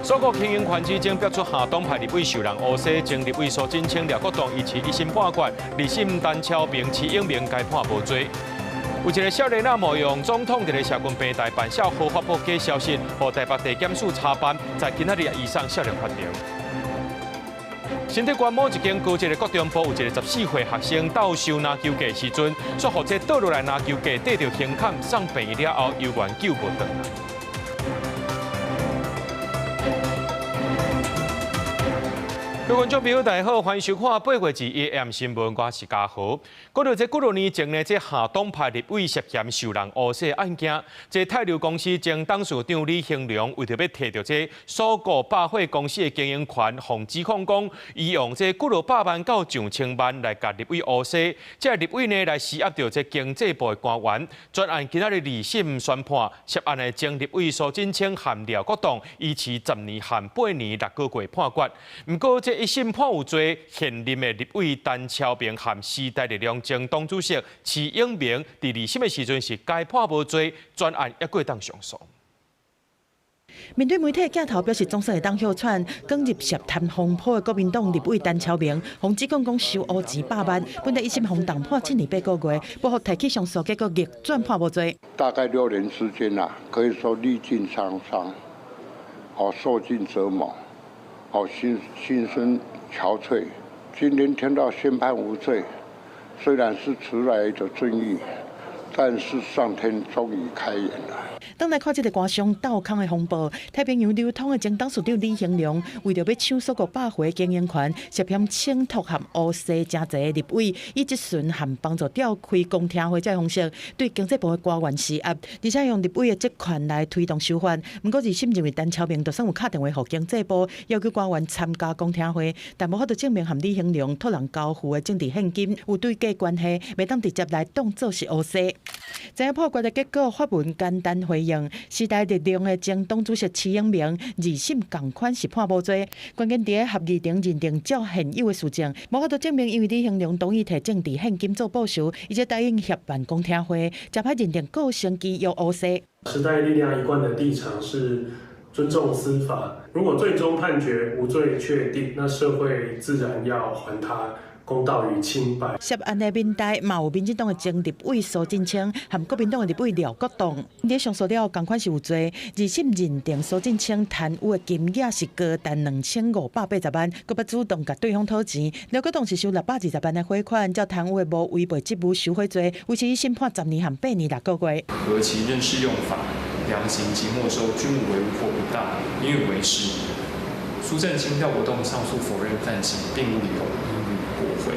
鎖國經營權之爭，逼出下黨派立委受人烏紗，前立委蘇貞昌、廖國棟維持一審判決，二審陳超明、徐永明該判無罪。有一个少年仔冒用總統佇咧社群平台扮痟號發布假消息，予台北地檢署查辦，在今仔日移送少年法庭。新竹縣某一間高職的國中部有一个14歲學生鬥收籃球架時陣，煞予這倒落來籃球架綴著胸坎，送病院了後，猶原救無轉來。各位觀眾朋友，大家好，歡迎收看8月21 AM 新聞，我是嘉豪。講到這幾多年前呢，這下黨派立委涉嫌受人烏紗案件，這泰流公司前董事長李興良為著欲提著這鎖國百貨公司的經營權，予指控講，伊用這幾落百萬到上千萬來共立委烏紗，這立委呢來施壓著這經濟部的官員，全案今仔日二審宣判，涉案的前立委蘇貞昌和廖國棟，維持10年和8年6個月判決。毋過這一審判有罪，現任的立委陳超明和時代力量前黨主席徐永明，佇二審的時陣是該判無罪，全案猶閣會當上訴。面對媒體鏡頭，表示總算會當歇喘，捲入涉貪風波的國民黨立委陳超明，予指控講收烏錢百萬，本來一審予重判7年8個月，不過提起上訴，結果逆轉判無罪。大概6年時間啦，可以說歷盡滄桑，哦，受盡折磨。哦，心心身憔悴。今天聽到宣判無罪，雖然是遲來的正義，但是上天終於開眼了。當來看這个官商鬥空的風暴，太平洋流通的前董事長李興良，為著欲搶鎖國百貨經營權，涉嫌請託和烏紗誠濟立委，以質詢和幫助召開公聽會這个方式，對經濟部的官員施壓，而且用立委的職權來推動修法。毋過二審認為陳超明就算有敲電話予經濟部，要求官員參加公聽會，但無法度證明和李興良託人交付的政治獻金有對價關係，袂當直接來當做是烏紗。知影判決的結果，發文簡單回應，時代力量的前黨主席徐永明二審仝款是判無罪，關鍵佇咧合議庭認定照現有的事證，無法度證明因為李興良同意提政治獻金做報酬，伊才答應協辦公聽會，才歹認定構成契約烏紗。時代力量一貫的立場是尊重司法，如果最終判決無罪確定，那社會自然要還他公道與清白。涉案的民代嘛有民進黨的前立委蘇貞昌和國民黨的立委廖國棟，佇上訴了仝款是有罪，二審認定蘇貞昌貪污的金額是高達2580萬，閣捌主動共對方討錢。廖國棟是收620萬的賄款，照貪污的無違背職務受賄罪，維持一審判10年和8年6個月。核其認識用法，量刑及沒收均無違誤或不當，應予維持。蘇震清、廖國棟上訴否認犯行，並無理由應予駁回。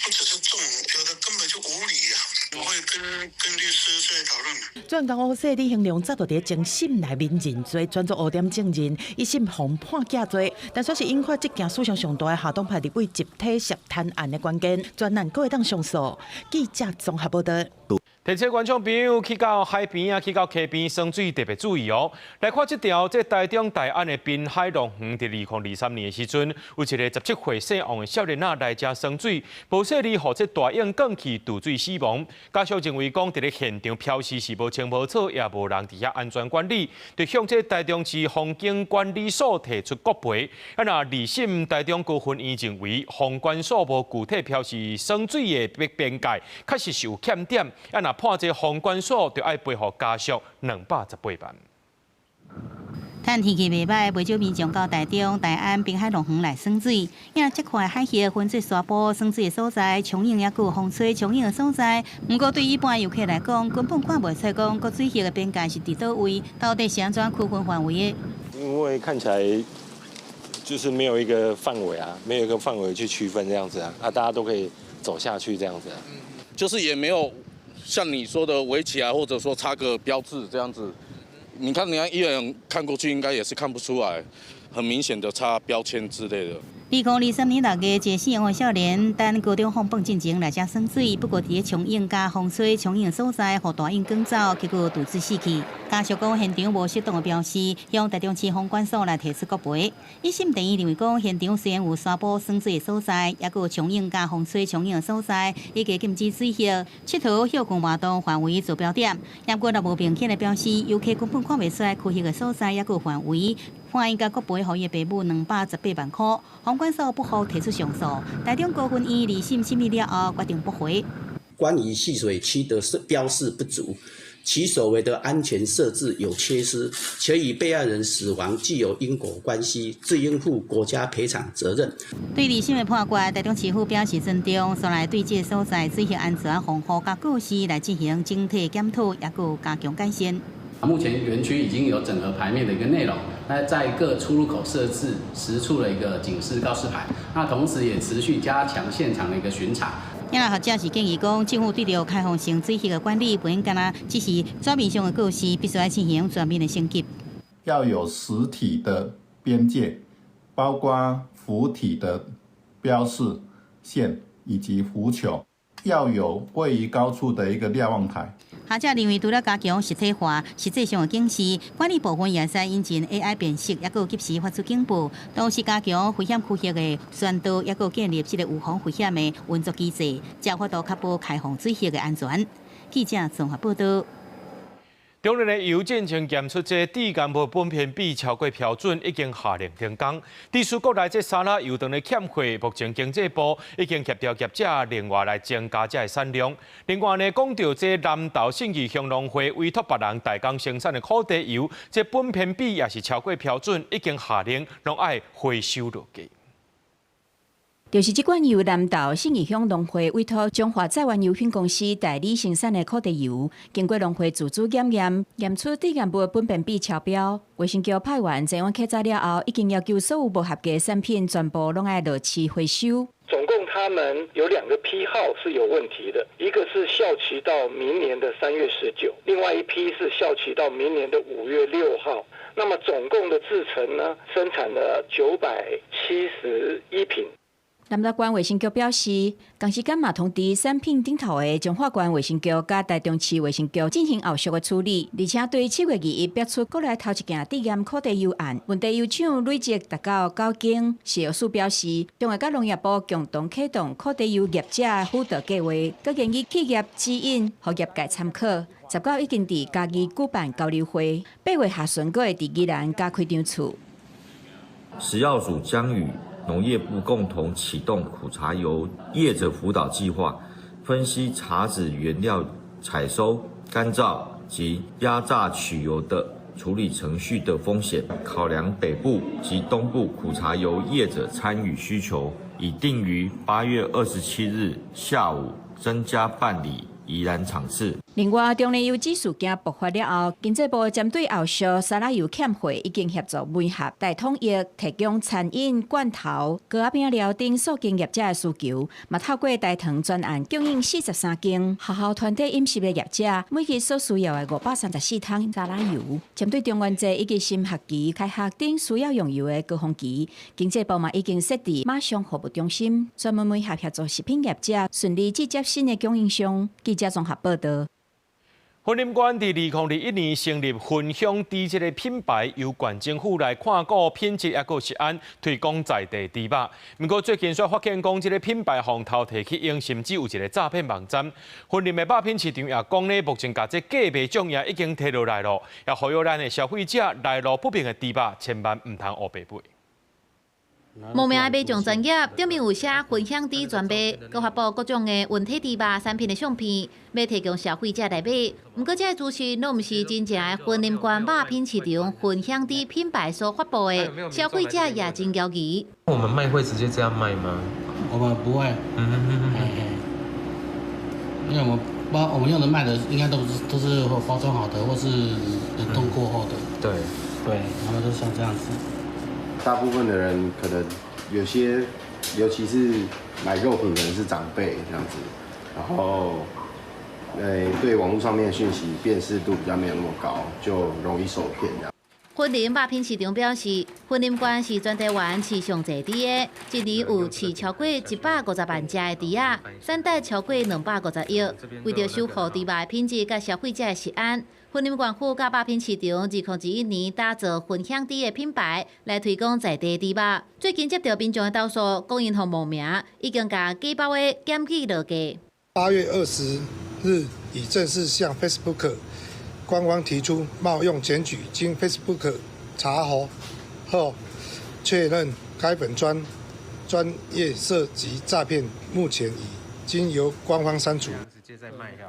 不只是重，有的根本就無理啊！我會跟律師再討論。轉工烏紗李興良早就佇偵審內面認罪，轉做烏點證人，一審予判假罪，但煞是引發這件史上上大的下黨派立委集體涉貪案的關鍵，全案閣會當上訴。記者綜合報道。提醒觀眾朋友去到海邊啊，去到溪邊耍水特別注意哦。來看這條，這台中大安的濱海樂園，佇2023年的時陣，有一个17歲姓王的少年仔來遮耍水，無細膩予這大湧捲去墜水死亡。家屬認為講，佇咧現場標示是無清無楚，也無人佇遐安全管理，就向這台中市風景管理所提出國賠。啊，若二審台中高分院認為，風管所無具體標示耍水的邊界，確實是有欠點。啊，若判這風管所就愛賠予家屬218萬。趁天氣袂䆀，袂少民眾到台中大安濱海樂園來耍水。因這塊海域分做沙坡耍水的所在，衝湧猶閣有風吹衝湧的所在。毋過對一般遊客來講，根本看袂出講各水域的邊界是佇佗位，到底是按怎區分範圍的？因為看起來就是沒有一個範圍啊，沒有一個範圍去區分這樣子啊，啊，大家都可以走下去這樣子啊。就是也沒有像你說的圍起來，或者說插個標誌這樣子。你看，你看一眼看過去，應該也是看不出來，很明顯的插標籤之類的。2023年6月，一個姓王的少年等高中放榜進前來遮耍水，不過佇咧衝湧佮風吹衝湧的所在，予大湧捲走，結果墜水死去。家屬講現場無適當的標示，向台中市房管所來提出國賠。一審地院認為講，現場雖然有沙埔耍水的所在，抑閣有長影佮風吹長影的所在，以及禁止水域、𨑨迌歇睏活動範圍做標點，抑閣若無明顯的標示，遊客根本看袂出來區域的所在，抑閣範圍。法院共國賠予伊爸母218萬箍，房管所不服提出上訴，台中高分院二審審理了後決定駁回。關於戲水區的設標示不足，其所謂的安全設置有缺失，且與被害人死亡具有因果關係，自應負國家賠償責任。對二審的判決，台中市府表示尊重，煞來對這個所在水域安全防護佮告示來進行整體檢討，抑閣加強改善。目前園區已經有整合牌面的一個內容，那在各出入口設置10處的一個警示告示牌，那同時也持續加強現場的一個巡查。也學者是建議講，政府對著開放性水域的管理，不應干焦只是紙面上的告示，必須愛進行全面的升級。要有實體的邊界，包括浮體的標示線以及浮球，要有位於高處的一個瞭望台。學者認為，除了加強實體化、實際上的警示，管理部分也會使引進 AI 辨識，抑閣及時發出警報，同時加強危險區域的宣導，抑閣建立這個預防危險的運作機制，才有法度確保開放水域的安全。記者綜合報道。中壢的油進前檢出這致癌物苯偏比超過標準，已經下令停工。致使國內這沙拉油當的欠貨，目前經濟部已經協調業者另外來增加這个產量。另外呢，講著這南投信義鄉農會委託別人代工生產的苦茶油，這苯偏比也是超過標準，已經下令攏愛回收落架。就是這罐由南投信義鄉農會委託中華載源油品公司代理生產的苦茶油，經過農會自主檢驗，驗出致癌物苯偏比超標。衛生局派員前往稽查了後，已經要求所有無合格產品全部攏愛落市回收。總共他們有兩個批號是有問題的，一個是效期到明年的3月19，另外一批是效期到明年的5月6號。那麼總共的製程呢，生產了971瓶。南投縣衛生局表示，同時間嘛通知產品頂頭的彰化縣衛生局佮台中市衛生局進行後續的處理，而且對7月21爆出國內頭一件致癌苦茶油案，問題油廠累積達到九間。食藥署表示，將會佮農業部共同啟動苦茶油業者輔導計劃，閣建議企業指引，予業界參考。19已經佇嘉義舉辦交流會，8月下旬閣會佇宜蘭加開場次。食藥署將與農業部共同啟動苦茶油業者輔導計劃，分析茶籽原料採收、乾燥及壓榨取油的處理程序的風險，考量北部及東部苦茶油業者參與需求，已定於8月27日下午增加辦理宜蘭場次。另外，中煉油脂事件爆發了後，經濟部針對後續沙拉油欠貨，已經協助媒合大統一提供餐飲罐頭、糕仔餅料等塑經業者的需求，嘛透過大糖專案供應43間學校團體飲食的業者，每日所需要的534桶沙拉油。針對中元節以及新學期開學等需要用油的高峰期，經濟部嘛已經設置馬上服務中心，專門媒合協助食品業者順利接接新的供應商。記者綜合報道。雲林縣佇2021年成立雲香豬這个品牌，由縣政府來看顧品質，抑閣食安，推廣在地豬肉。毋過最近煞發現講，這个品牌予偷提去用，甚至有一个詐騙網站。雲林的肉品市場也講咧，目前共這假賣種也已經提落來囉，也呼籲咱的消費者來路不明的豬肉，千萬毋通烏白買。無名的賣場專頁頂面有寫雲香豬專賣，閣發布各種的溫體豬肉產品的相片，欲提供消費者來買。毋過，這个資訊攏毋是真正的雲林縣肉品市場雲香豬品牌所發布的，消費者也真猶疑。我們賣會直接這樣賣嗎？我們不會。因為我們包我們用的賣的應該都是包裝好的，或是冷凍過後的。對，然後就像這樣子。大部分的人可能有些，尤其是買肉品可能是長輩這樣子，然後，對網絡上面的訊息辨識度比較沒有那麼高，就容易受騙這樣。雲林肉品市場表示，雲林縣是全台灣飼上濟豬的，一年有飼超過150萬隻的豬仔，產值超過250億。為著守護豬肉的品質佮消費者的食安，雲林縣府佮肉品市場2021年打造雲香豬的品牌，來推廣在地豬肉。最近接到民眾的投訴，講𪜶予冒名，已經共假包的檢舉落架。8月20日已正式向 Facebook 官方提出冒用檢舉，經 Facebook 查核後確認該粉專專頁涉及詐騙，目前已經由官方刪除。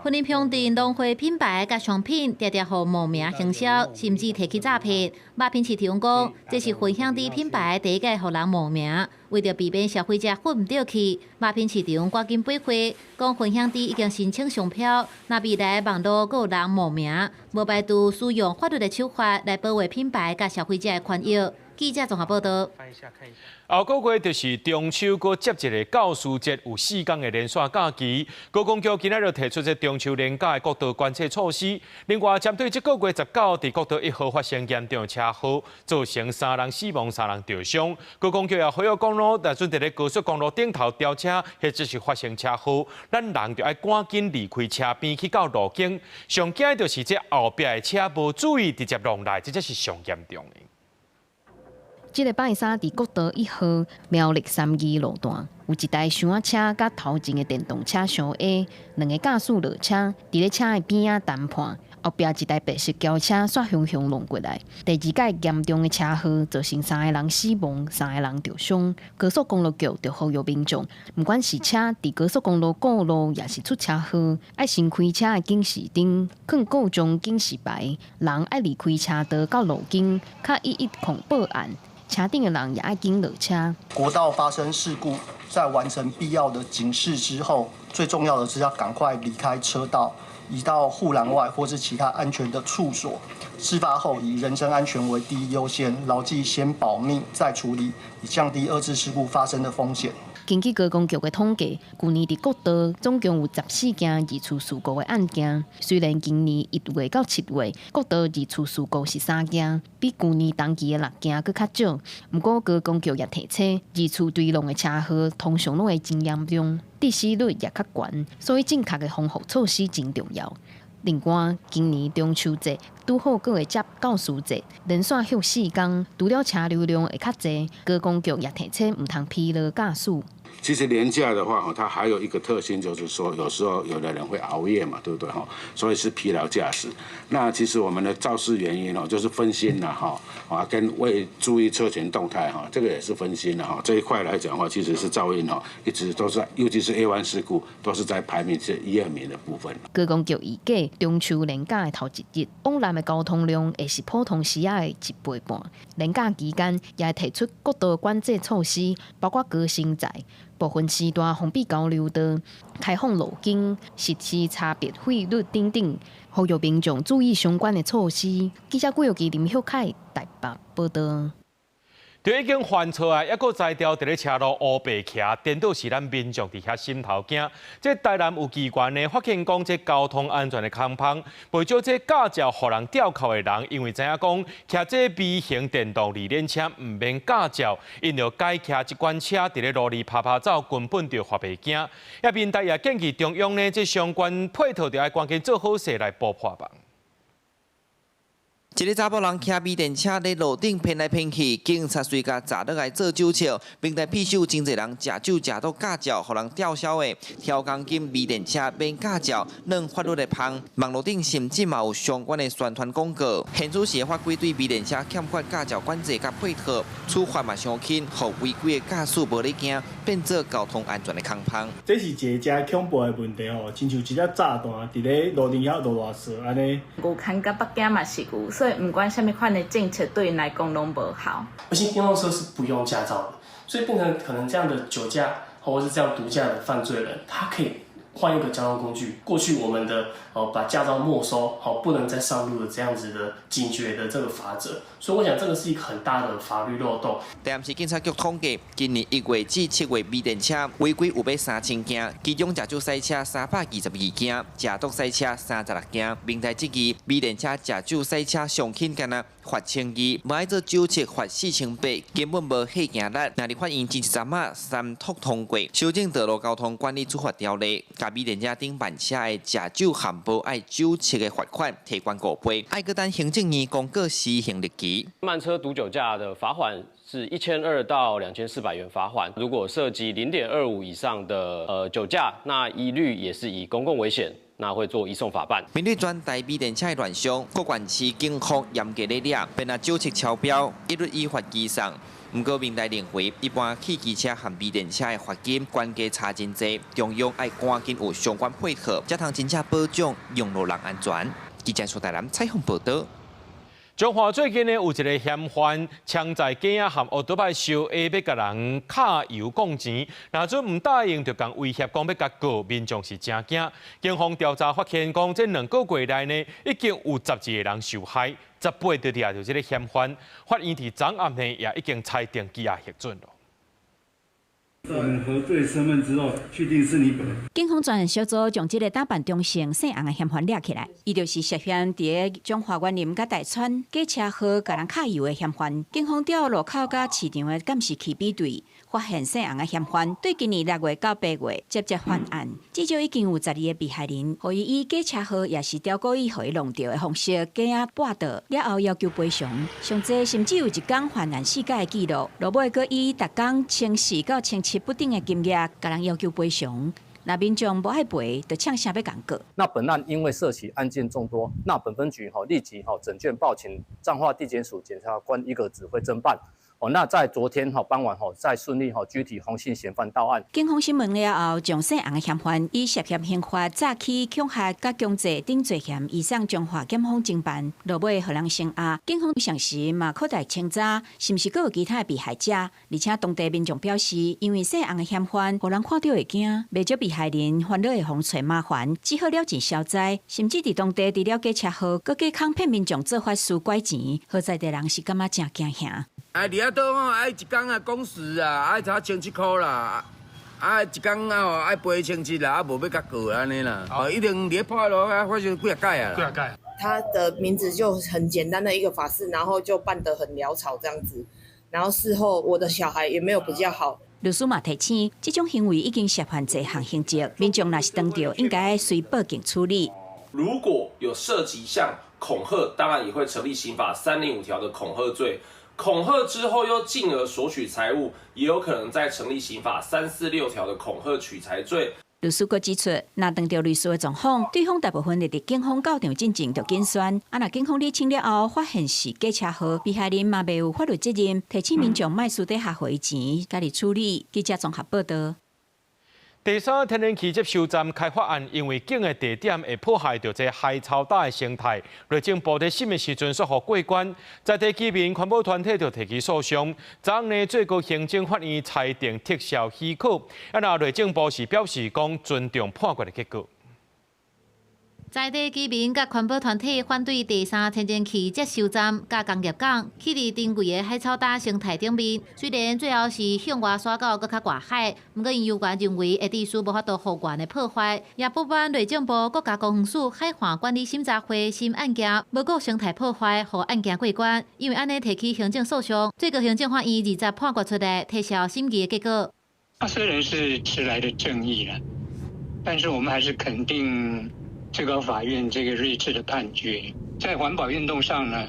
雲林鄉鎮農會品牌佮商品，常常予冒名行銷，甚至提去詐騙。肉品市場講，這是雲香豬品牌第一擺予人冒名，為著避免消費者混毋著去，肉品市場趕緊駁回，講雲香豬已經申請商標，若未來網路閣有人冒名，無排除使用法律的手法來保衛品牌佮消費者的權益。記者綜合報道。後個月就是中秋，閣接一个教師節，有4天的連續假期。高公局今仔日提出這中秋連假的國道管制措施。另外，針對這個月19佇國道1號發生嚴重車禍，造成三人死亡、三人著傷。高公局也呼籲講咯，若準佇咧高速公路頂頭飆車，或者是發生車禍，咱人就愛趕緊離開車邊去到路肩。上驚就是這後壁的車無注意直接撞來，這才是上嚴重的。這个拜三佇國道1號苗栗三義路段，有一台箱仔車佮頭前的電動車相挨，兩个駕駛落車，佇咧車的邊仔談判，後壁一台白色轎車煞雄雄撞過來。第二擺嚴重的車禍，造成三个人死亡，三个人著傷。高速公路局就呼籲民眾，毋管是車佇高速公路過路，抑是出車禍，愛先開車的警示燈，囥故障警示牌，人愛離開車道到路肩，敲110報案。車頂的人也愛緊落車。國道發生事故，在完成必要的警示之後，最重要的是要趕快離開車道，移到護欄外或是其他安全的處所。事發後，以人身安全為第一優先，牢記先保命再處理，以降低二次事故發生的風險。根據高公局的統計，舊年佇國道總共有14件二次事故的案件。雖然今年1月到7月，國道二次事故是3件，比舊年同期的6件閣較少。毋過高公局也提醒，二次追撞的車禍通常攏會真嚴重，致死率也較懸，所以正確的防護措施真重要。另外，今年中秋節拄好閣會接教師節，連續休4天，除了車流量會較濟，高公局也提醒毋通疲勞駕駛。其實連假的話，它還有一個特性，就是說有時候有的人會熬夜嘛，對不對？所以是疲勞駕駛。那其實我們的肇事原因哦，就是分心啦，哈，啊，跟未注意車前動態，哈，這個也是分心啦，哈。這一塊來講的話，其實是噪音，哈，一直都是，尤其是 A1 事故，都是在排名是一二名的部分。高公局預計中秋連假的頭一日，往南的交通量會是普通時仔的1倍半。連假期間也會提出國道管制措施，包括高升載。部分時段封閉交流道、開放路肩、實施差別費率等等，呼籲民眾注意相關的措施。記者郭玉基、林旭凱台北報道。對已經犯錯啊，抑閣才調佇咧車路烏白騎，顛倒是咱民眾佇遐心頭驚。這台南有機關呢，發現講這交通安全的空縫，袂少這駕照予人吊扣的人，因為知影講騎這微型電動二輪車毋免駕照，𪜶就改騎這款車佇咧路裡趴趴走，根本就罰袂驚。也民代也建議中央呢，這相關配套就愛趕緊做好勢來補破網。一个查埔人騎微電車佇路頂騙來騙去，警察隨共閘落來做酒測。明代彼時真濟人食酒食到駕照，予人吊銷的。調鋼筋微電車免駕照，攏法律的縫。網路頂甚至嘛有相關的宣傳廣告。現此時的法規對微電車欠缺駕照管制佮配套，處罰嘛傷輕，予違規的駕駛無咧驚，變做交通安全的空縫。這是一个誠恐怖的問題吼，親像一粒炸彈佇咧路頂遐囉囉嗦按呢。有牽佮北京嘛是有，所以毋管啥物款的政策對𪜶來講攏無效。而且電動車是不用駕照的，所以變成可能這樣的酒駕或者是這樣毒駕的犯罪人，他可以換一個交通工具。過去我們的哦把駕照沒收，好不能再上路的這樣子的警覺的這個罰則，所以我想這個是一個很大的法律漏洞。台南市警察局統計，今年1月至7月，微電車違規有欲3000件，其中食酒賽車322件，食毒賽車36件。明代質疑，微電車食酒賽車上輕干焦，罰1200，無愛做酒測罰4800，根本無嚇驚力。若佇法院前一陣仔三讀通過修正道路交通管理處罰條例，共美電車頂慢車的食酒含無愛酒測的罰款提懸五倍，愛閣等行政院公告施行日期。慢車毒酒駕的罰款是1200到2400元罰款，如果涉及0.25以上的酒駕，那一律也是以公共危險，那會做移送法辦。面對全台美電車的亂象，各縣市警方嚴格咧抓，便若酒測超標，一律依法移送。毋過明代認為，一般汽機車和美電車的罰金懸低差真濟，中央愛趕緊有相關配套，才通真正保障用路人安全。記者蘇台南採訪報導。彰化最近呢，有一个嫌犯槍載囝仔和歐多擺相下欲共人敲油講錢，若準毋答應就共威脅講欲共告，民眾是誠驚。警方調查發現，講這兩個月內呢，已經有12個人受害，18個就這个嫌犯。法院佇昨暗呢也已經裁定羈押核准了。我們核對身份之後，確定是你本人。警方專案小組將這个打扮中性姓洪的嫌犯抓起來，伊就是涉嫌佇个彰化員林佮大川假車禍共人敲油的嫌犯。警方調路口佮市場的監視器比對，發現姓洪的嫌犯對今年6月到8月接接犯案，至少已經有12個被害人，予伊以假車禍抑是刁故意予伊弄著的方式假仔跋倒，了後要求賠償。上濟甚至有一工犯案四擺的記錄，落尾閣以逐工1400到1700不等的金額，共人要求賠償。若民眾無愛賠，就嗆聲欲共告。那本案因為涉及案件眾多，那本分局立即整卷報請彰化地檢署檢察官一個指揮偵辦。哦，那在昨天傍晚再順利拘提洪姓嫌犯到案。警方審問了後，將姓洪的嫌犯以涉嫌刑法詐欺、恐嚇佮強制等罪嫌移送彰化檢方偵辦，落尾予人聲押。警方同時嘛擴大清查，是毋是閣有其他的被害者？而且當地民眾表示，因為姓洪的嫌犯，予人看著會驚，袂少被害人煩惱會予人揣麻煩，只好了錢消災，甚至佇當地除了假車禍，閣假空騙民眾做法師拐錢，予在地人是感覺誠驚嚇。啊，佇遐倒吼，愛一工啊工時啊，愛差1700塊啦，啊，一工啊吼愛賠1700啦，啊無欲共告按呢啦，哦，一定佇咧破海路啊發生幾若擺啊。幾若擺。他的名字就很簡單的一個法事，然後就辦得很潦草這樣子，然後事後我的小孩也沒有比較好。律師嘛提醒，這種行為已經涉犯這項刑責，民眾若是當著，應該隨報警處理。如果有涉及像恐嚇，當然也會成立刑法305條的恐嚇罪。恐嚇之後又進而索取財物，也有可能再成立刑法346條的恐嚇取財罪。律師閣指出，若碰著類似的狀況，對方大部分會佇警方到場進前就緊旋。啊，若警方理清了後，發現是假車禍，被害人嘛袂有法律責任，提醒民眾莫私底下予伊錢，家己處理。記者綜合報導。第三天然氣接收站開發案，因為建的地點會破壞著這海草島的生態，內政部佇審的時陣煞予過關，在地居民環保團體就提起訴訟，昨昏呢最高行政法院裁定撤銷許可，啊若內政部是表示講尊重判決的結果。在地居民佮環保團體反對第三天然氣接收站佮工業港起佇珍貴的海草島生態頂面。雖然最後是向外徙到閣較外海，毋過𪜶猶原認為會致使無法度復原的破壞，也不滿內政部國家公園署海岸管理審查會審案件，無顧生態破壞，予案件過關，因為按呢提起行政訴訟，最高行政法院20判決出來，撤銷審議的結果。他雖然是遲來的正義啦，但是我們還是肯定最高法院這個睿智的判決。在環保運動上呢，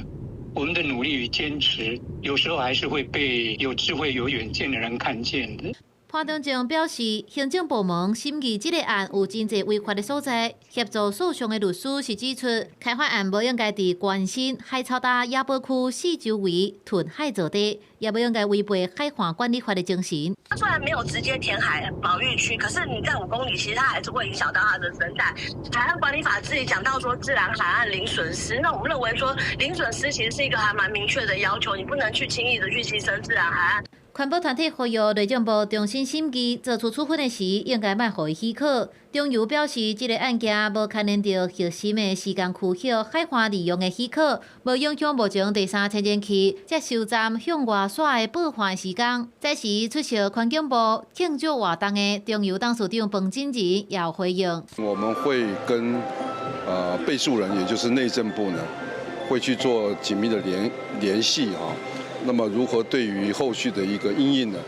我們的努力與堅持，有時候還是會被有智慧、有遠見的人看見的。潘忠政表示，行政部門審議這个案有真濟違法的所在，協助訴訟的律師是指出，開發案無應該佇關心海草島野保區四周圍吞海造地，也無應該違背海岸管理法的精神。它雖然沒有直接填海保育區，可是你在5公里，其實它還是會影響到它的生態。海岸管理法自己講到說，自然海岸零損失，那我們認為說零損失其實是一個還蠻明確的要求，你不能去輕易的去犧牲自然海岸。環保團體呼籲內政部重新審議，做出處分的時，應該莫予伊許可。中油表示，這个案件無牽連著核心的時間區域海岸利用的許可，無影響目前第三天然氣接收站向外徙的報換時間。這時出席環境部慶祝活動的中油董事長彭錦仁也有回應：我們會跟被訴人，也就是內政部呢，會去做緊密的聯繫哈。那麼如何對於後續的一個因應呢，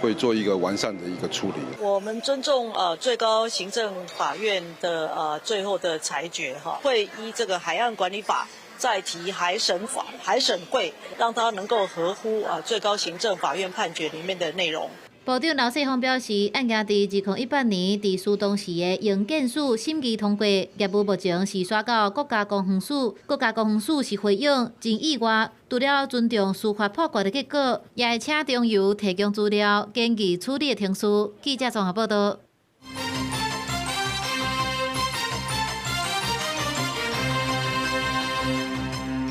會做一個完善的一個處理。我們尊重最高行政法院的最後的裁決哈，會依這個海岸管理法再提海審法、海審會，讓它能夠合乎最高行政法院判決裡面的內容。部長劉世芳表示，案件佇2018年佇蘇東市的營建署審議通過，業務目前是徙到國家公園署，國家公園署是回應真意外，除了尊重司法判決的結果，也會請中油提供資料，簡易處理的程序。記者綜合報道。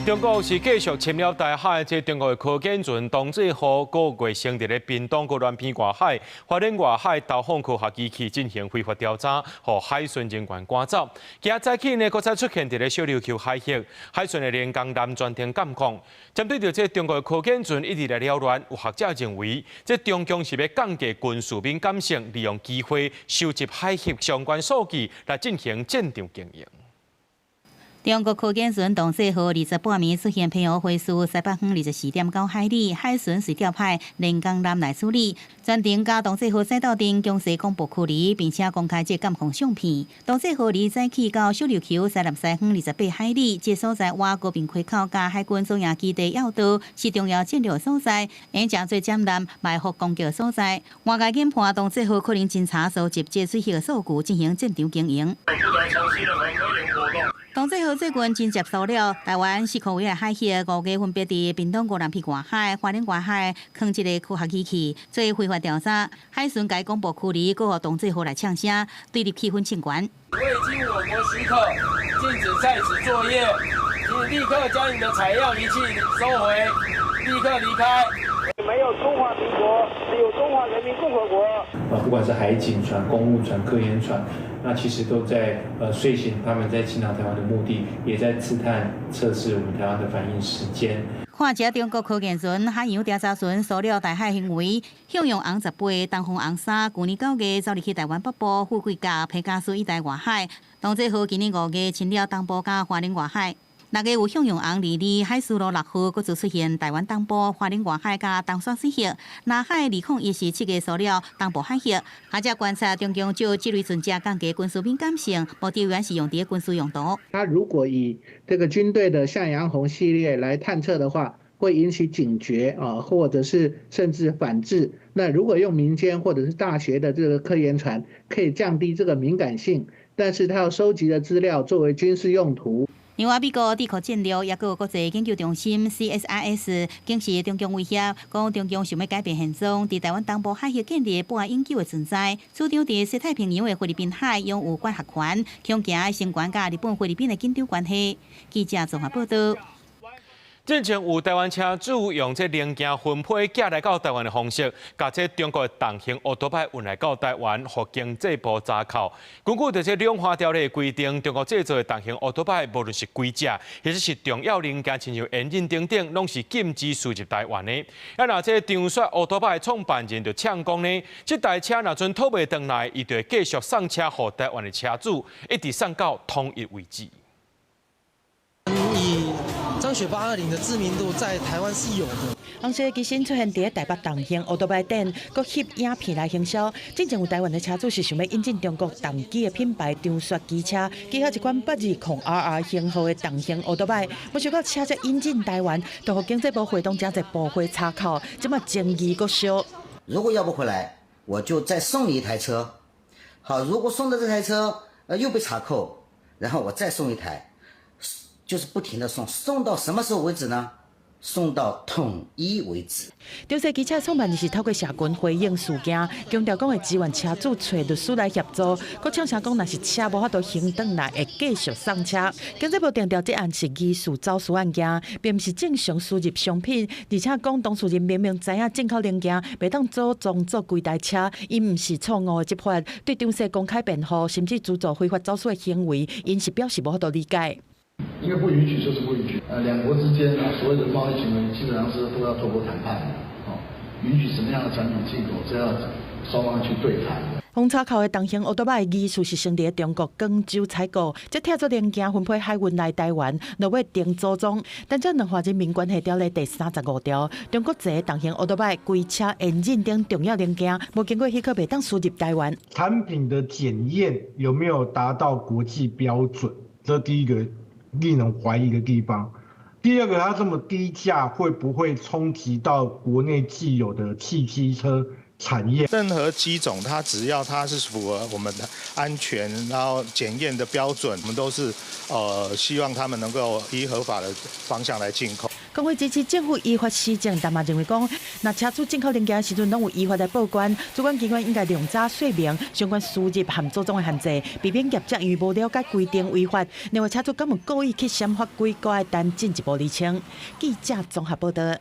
中國是繼續侵擾台海，這中國的科技船東濟號個月先佇咧屏東個南邊外海、花蓮外海投放科學機器進行非法調查，予海巡人員趕走。今仔早起呢，閣再出現佇咧小琉球海域，海巡的連江艦全程監控。針對著這中國的科技船一直來擾亂，有學者認為，這中共是欲降低軍事敏感性，利用機會收集海域相關數據來進行戰場經營。中國科技船東勢號20半暝出現澎湖花嶼西北方24.9海里，海巡隨調派連江艦來處理，全程佮東勢號載鬥陣，強勢廣播驅離，並且公開這監控相片。東勢號二早起到小琉球西南西方28海里，這所在倚高屏溪口佮海軍左營基地要道，是重要戰略所在，會誠濟艦艦埋伏攻擊所在。外界研判東勢號可能偵查收集這水域的數據，進行戰場經營。東勢號最近真接收了台灣四箍圍的海域，五個分別佇屏東吳蘭鼻外海、花蓮外海，囥一個科學儀器做非法調查。海巡共廣播驅離，閣予東勢號來嗆聲，對立氣氛正懸。未經我國許可，禁止在此作業，請立刻將你的採樣儀器收回，立刻離開。沒有中華民國，只有中華人民共和國。啊，不管是海警船、公務船、科研船，那其實都在遂行他們在侵擾台灣的目的，也在刺探測試我們台灣的反應時間。看這中國科研船、海洋調查船騷擾台海行為，向陽紅18、東風紅3，舊年9月走入去台灣北部富貴角、彭佳嶼一帶外海，東濟號今年5月侵擾東部佮花蓮外海。6月有向陽紅22海事路6號，閣再出現台灣東部、花蓮外海佮東沙水域。南海201是7月騷擾東部海域。學者觀察中共借這類船隻降低軍事敏感性，目的原是用佇軍事用途。他如果以這個軍隊的向陽紅系列來探測的話，會引起警覺啊，或者是甚至反制。那如果用民間或者是大學的這個科研船，可以降低這個敏感性，但是他要收集的資料作為軍事用途。另外，美國智庫戰略抑閣有國際研究中心 CSIS 警示中共威脅，講中共想欲改變現狀，佇台灣東部海域建立半永久的存在，主張佇西太平洋的菲律賓海擁有管轄權，恐驚升懸佮日本、菲律賓的緊張關係。記者綜合報道。之前有台灣車主用這零件分批寄來到台灣的方式，共這中國的重型歐多擺運來到台灣，予經濟部查扣。根據這兩化條例規定，中國製造的重型歐多擺，無論是規隻，或者是重要零件，親像引擎等等，攏是禁止輸入台灣的。啊，若這張雪歐多擺創辦人就嗆講呢，這台車若陣討袂轉來，伊就會繼續送車予台灣的車主，一直送到統一為止。以張雪820的知名度在台灣是有的。紅色機身出現佇台北重型歐多擺頂，閣翕影片來行銷。之前有台灣的車主是想欲引進中國重機的品牌張雪機車，旗下一款820RR 型號的重型歐多擺，無想到車才引進台灣，就予經濟部會同誠濟部會查扣，這馬爭議閣燒。如果要不回來，我就再送你一台車。好，如果送的這台車，又被查扣，然後我再送一台。就是不停的送，送到什麼時候為止呢？送到統一為止。張雪機車創辦人是透過社群回應事件，強調講會支援車主揣律師來協助，閣嗆聲講，若是車無法度還轉來，會繼續送車。經濟部定調這案是疑似走私案件，並毋是正常輸入商品，而且講當事人明明知影進口零件袂當組裝做規台車，𪜶毋是錯誤的執法，對張雪公開辯護，甚至資助非法走私的行為，𪜶是表示無法度理解。因為不允許就是不允許，兩國之間啊，所有的貿易行為基本上是都要透過談判的，哦，允許什麼樣的產品進口，這要雙方去對談。封查扣的重型歐多擺技術是先佇中國廣州採購，這拆做零件分批海運來台灣，落尾定組裝。但這兩岸人民關係條例第35條，中國製重型歐多擺規車、引擎等重要零件，無經過許可袂當輸入台灣。產品的檢驗有沒有達到國際標準？這第一個令人懷疑的地方。第二個，它這麼低價，會不會衝擊到國內既有的汽機車產業？任何機種，它只要它是符合我們的安全，然後檢驗的標準，我們都是希望他們能夠依合法的方向來進口。工會支持政府依法施政，但嘛認為講，若車主進口零件時陣攏有依法來報關，主管機關應該量早說明相關輸入和組裝的限制，避免業者因為無了解規定違法。另外，車主敢有故意去閃法規，閣愛等進一步釐清。記者綜合報道。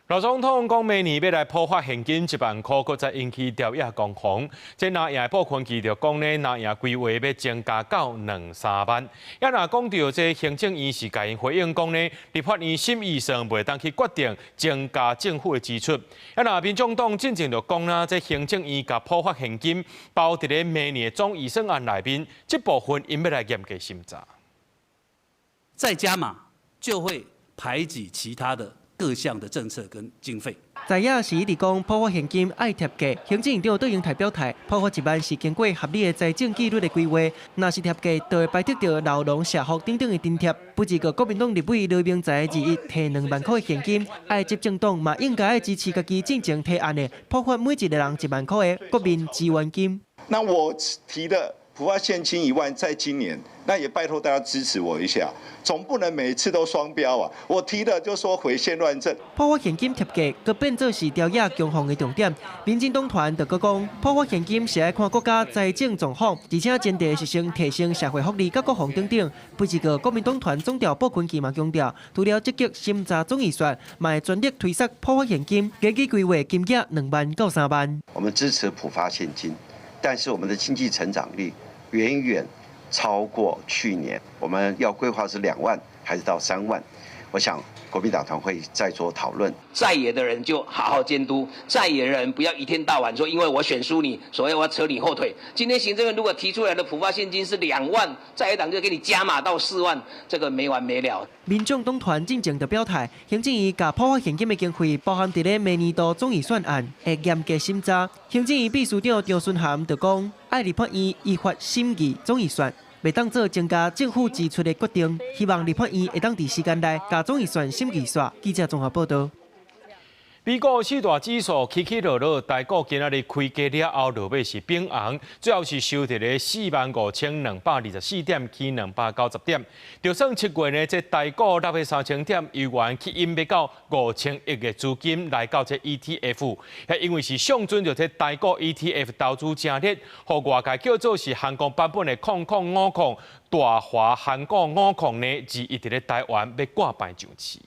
老總統講，明年欲來普發現金1萬箍，閣再引起朝野攻防。這藍營部分記著講呢，藍營規劃欲增加到兩三萬。也若講著這行政院是共𪜶回應講呢，立法院審預算袂當去決定增加政府的支出。也若民眾黨進前就講啦，這行政院共普發現金包佇咧明年的總預算案內面，這部分𪜶欲來嚴格審查。再加碼就會排擠其他的各項的政策跟經費。在野是一直講普發現金愛貼價，行政院長卓榮泰表態，普發1萬是經過合理的財政紀律的規劃，若是貼價，就會排斥著老農社福等等的津貼。不過國民黨立委羅明才二一提2萬箍的現金，愛執政黨嘛應該愛支持家己進前提案的普發每一個人1萬箍的國民支援金。那我提的普發現金1萬，在今年，那也拜託大家支持我一下，總不能每次都雙標啊！我提的就說毀憲亂政。普發現金貼價，閣變做是朝野攻防的重點。民進黨團就閣講，普發現金是愛看國家財政狀況，而且前提是先提升社會福利佮國防等等。不過國民黨團總召傅崐萁嘛強調，除了積極審查總預算，嘛會全力推捒普發現金，根據規劃金額2萬到3萬。我們支持普發現金，但是我們的經濟成長率遠遠超過去年，我們要規劃是2萬還是到3萬？我想國民黨團會再做討論。在野的人就好好監督，在野人不要一天到晚說因為我選輸你，所以我要扯你後腿。今天行政院如果提出來的普發現金是2萬，在野黨就給你加碼到4萬，這個沒完沒了。民眾黨團進前就表態，行政院共普發現金的經費包含佇咧明年度總預算案，會嚴格審查。行政院秘書長張惇涵就講，愛立法院依法審議總預算，袂當做增加政府支出的決定，希望立法院會當佇時間內共總預算審議煞。記者綜合報道。美股四大指數起起落落，台股今仔日開低了後，落尾是變紅，最後是收佇咧45,224點，起290點。就算7月呢，這台股落去3000點，猶原吸引欲到5000億的資金來到這 ETF，因為是上陣就這台股 ETF 投資誠熱，予外界叫做是韓國版本的0050大華韓股50呢，二一佇咧台灣欲掛牌上市。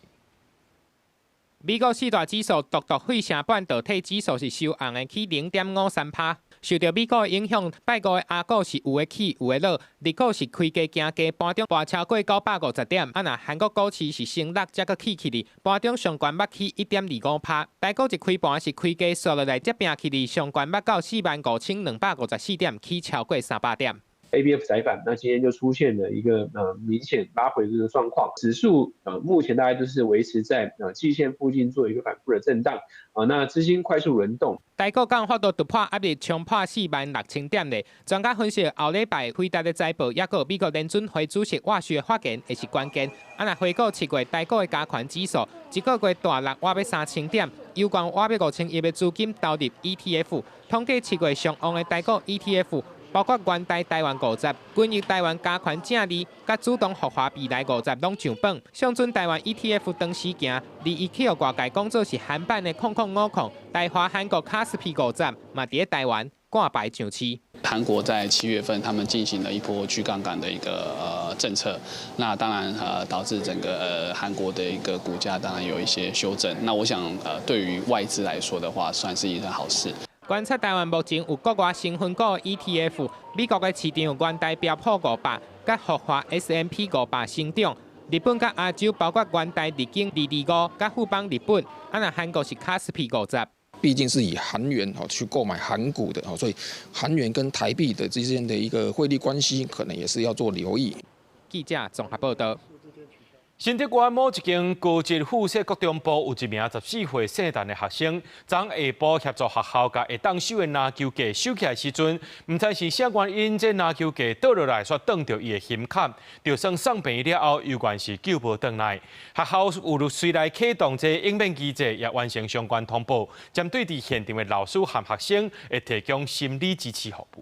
美國四大指數獨獨費城半導體指數是收紅的，起0.53%。受著美股的影響，拜五的亞股是有的起有的落，日股是開低行低，盤中跋超過950點。啊，若韓國股市是升落，才閣起起哩，盤中上懸捌起1.25%。台股一開盤是開低，紲落來才拚起哩，上懸捌到45,254點，起超過300點。 ABF 載板，那今天就出現了一個明顯拉回這個狀況，指數目前大概就是維持在季線附近做一個反覆的震盪，啊，那資金快速輪動。台股敢有法度突破壓力，衝破46,000點咧？專家分析，後禮拜輝達的財報，抑閣美國聯準會主席沃許的發言會是關鍵。啊，若回顧7月台股的加權指數，一個月大落倚欲3000點，有關倚欲5000億的資金投入 ETF，統計7月上旺的台股 ETF。包括元大台灣50、均益台灣加權正二、佮主動復華未來50攏上榜。上陣台灣 ETF 當時行，21去予外界講做是韓版的0050，台華韓國卡斯皮五十嘛，佇咧台灣掛牌上市。韓國在7月份，他們進行了一波去槓桿的一個政策，那當然導致整個韓國的一個股價當然有一些修正。那我想對於外資來說的話，算是一件好事。觀察台灣目前有國外成分股 ETF，美國的市場有元大標普500，佮復華 S&P 500成長。日本佮亞洲包括元大日經225，佮富邦日本，啊若韓國是卡斯皮五十。畢竟是以韓元去購買韓股的，所以韓元跟台幣的之間的一個匯率關係，可能也是要做留意。記者綜合報道。新竹縣某一間高職附設國中部有一名14歲姓陳的學生，昨下晡協助學校共會當收的籃球架收起來時陣，毋知是啥原因，這籃球架倒落來，煞擋著伊的胸坎，就算送病院了後，猶原是救無轉來。學校有隨來啟動這應變機制，也完成相關通報，針對佇現場的老師和學生，會提供心理支持服務。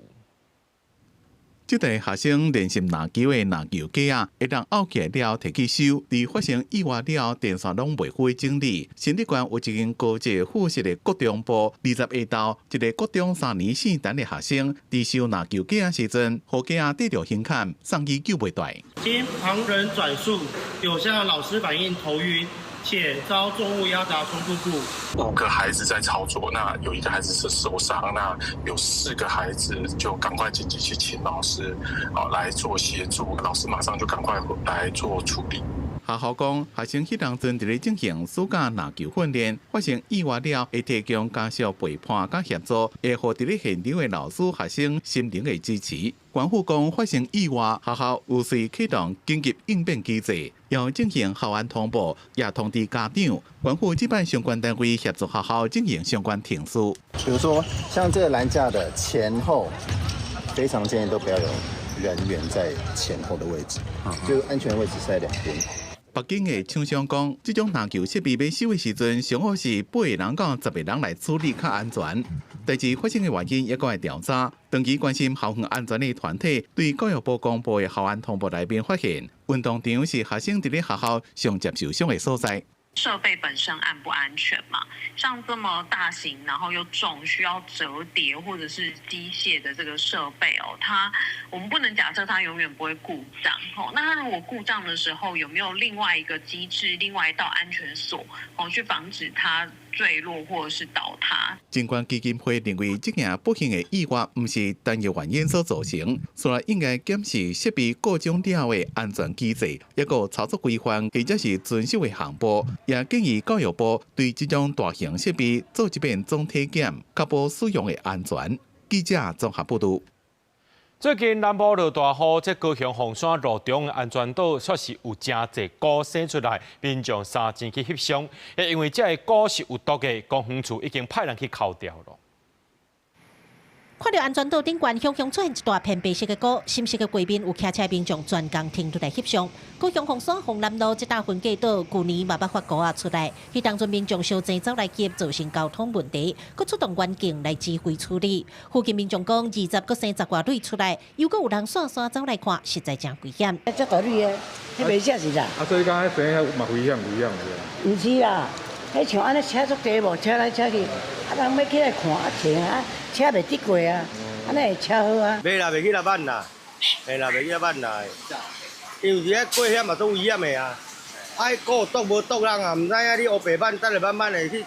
這個學生練習籃球的籃球架仔，會當漚起來了，提去收。佇發生意外了後，電線攏袂付整理。新竹縣有一間高職附設的國中部，20下晝，一個國中三年姓陳的學生，佇收籃球架仔時陣，予架仔硩著胸坎，送醫救袂轉。經旁人轉述，有向老師反映頭暈，且遭重物壓砸胸腹部。5個孩子在操作，那有一個孩子是受傷，那有4個孩子就趕快緊急去請老師啊來做協助，老師馬上就趕快來做處理。學校講，學生彼當陣佇咧進行暑假籃球訓練，發生意外了，會提供家屬陪伴佮協助，會予佇咧現場的老師、學生心靈的支持。縣府講，發生意外，學校有隨啟動緊急應變機制，要進行校安通報，也通知家長。縣府這擺相關單位協助學校進行相關程序。比如說，像這個欄架的前後，非常建議都不要有人員在前後的位置，就安全位置是在兩邊。北京的廠商講，這種籃球設備欲收的時陣，上好是8個人到10個人來處理較安全。代誌發生的原因猶閣會調查。長期關心校園安全的團體對教育部公布的校安通報內面發現，運動場是學生佇咧學校上捷受傷的所在。設備本身安不安全嘛？像這麼大型，然後又重，需要折疊或者是機械的這個設備哦，它我們不能假設它永遠不會故障哦。那它如果故障的時候，有沒有另外一個機制、另外一道安全鎖哦，去防止它墜落或者是倒塌？盡管基金會認為這件不幸的意外毋是單一原因所造成，所以應該檢視設備故障了的安全機制，抑閣操作規範或者是遵守的項目，也建議教育部對這種大型設備做一遍總體檢，確保使用的安全。記者綜合報導。最近南部落大雨，這高雄鳳山路中安全島確實有誠濟菇生出來，民眾三錢去翕相。因為這个菇是有毒的，公園處已經派人去抠掉了。看著安全島頂懸，雄雄出現一大片白色的菇，深色的畫面有騎車民眾專工停落來翕相。高雄鳳山鳳南路這搭分隔島，舊年嘛捌發菇仔出來，彼當陣民眾相爭走來急，造成交通問題，閣出動員警來指揮處理。附近民眾講，20閣生10外蕊出來，又閣有人散山走來看，實在誠危險。這大蕊的，彼袂食是啦。啊，所以講彼生嘛危險危險是毋是啦，彼像按呢車足濟無，車來車去，啊人欲起來看啊停啊。車袂得過啊，按呢會車禍啊。袂啦，袂去來挽啦，嘿啦，袂去來挽啦。因為遐過險嘛，足危險的啊。啊，彼菇毒無毒人啊，毋知影你烏白挽，等下慢慢會去。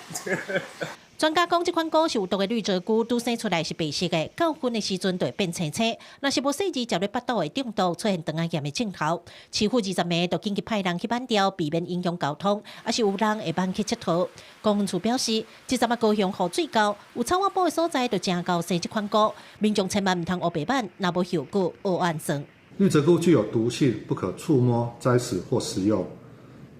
專家講，這款菇是有毒的綠鷓菇，拄生出來是白色的，到熏的時陣就會變青青。若是無細緻，食入腹肚會中毒，出現腸仔炎的症頭。市府20暝就緊急派人去挽掉，避免影響交通，抑是有人會挽去𨑨迌。公園處表示，這陣仔高雄雨水夠，有草仔埔的所在就誠𠢕生這款菇，民眾千萬毋通烏白挽，若無後果學按算。綠鷓菇具有毒性，不可觸摸、摘食或食用。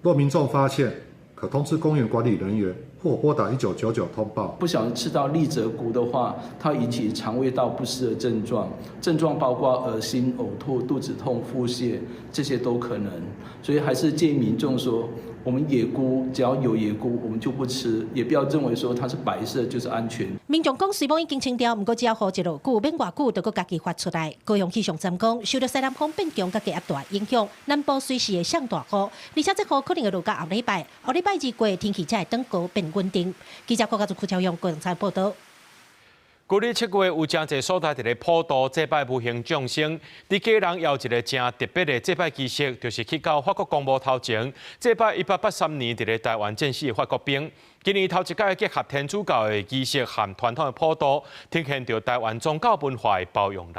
若民眾發現，可通知公園管理人員或撥打1999通報。不小心吃到綠鷓菇的話，它引起腸胃道不適的症狀，症狀包括噁心、嘔吐、肚子痛、腹瀉，這些都可能。所以還是建議民眾說，我們野菇只要有野菇，我們就不吃，也不要認為說它是白色就是安全。民眾講，雖罔已經清掉，毋過只要雨一落久，免偌久就閣家己發出來。高雄氣象站講，受著西南風變強，佮低壓帶影響，南部隨時會上大雨，而且這雨可能會落到後禮拜，後禮拜二過天氣才會轉高變穩定。記者郭家竹、柯超勇高雄採報導。舊曆7月有誠濟所在佇咧普渡祭拜無形眾生，佇基隆也有一個誠特別的祭拜儀式，就是去到法國公墓頭前祭拜1883年佇咧台灣戰死的法國兵。今年頭一擺結合天主教的儀式和傳統的普渡，體現著台灣宗教文化的包容力。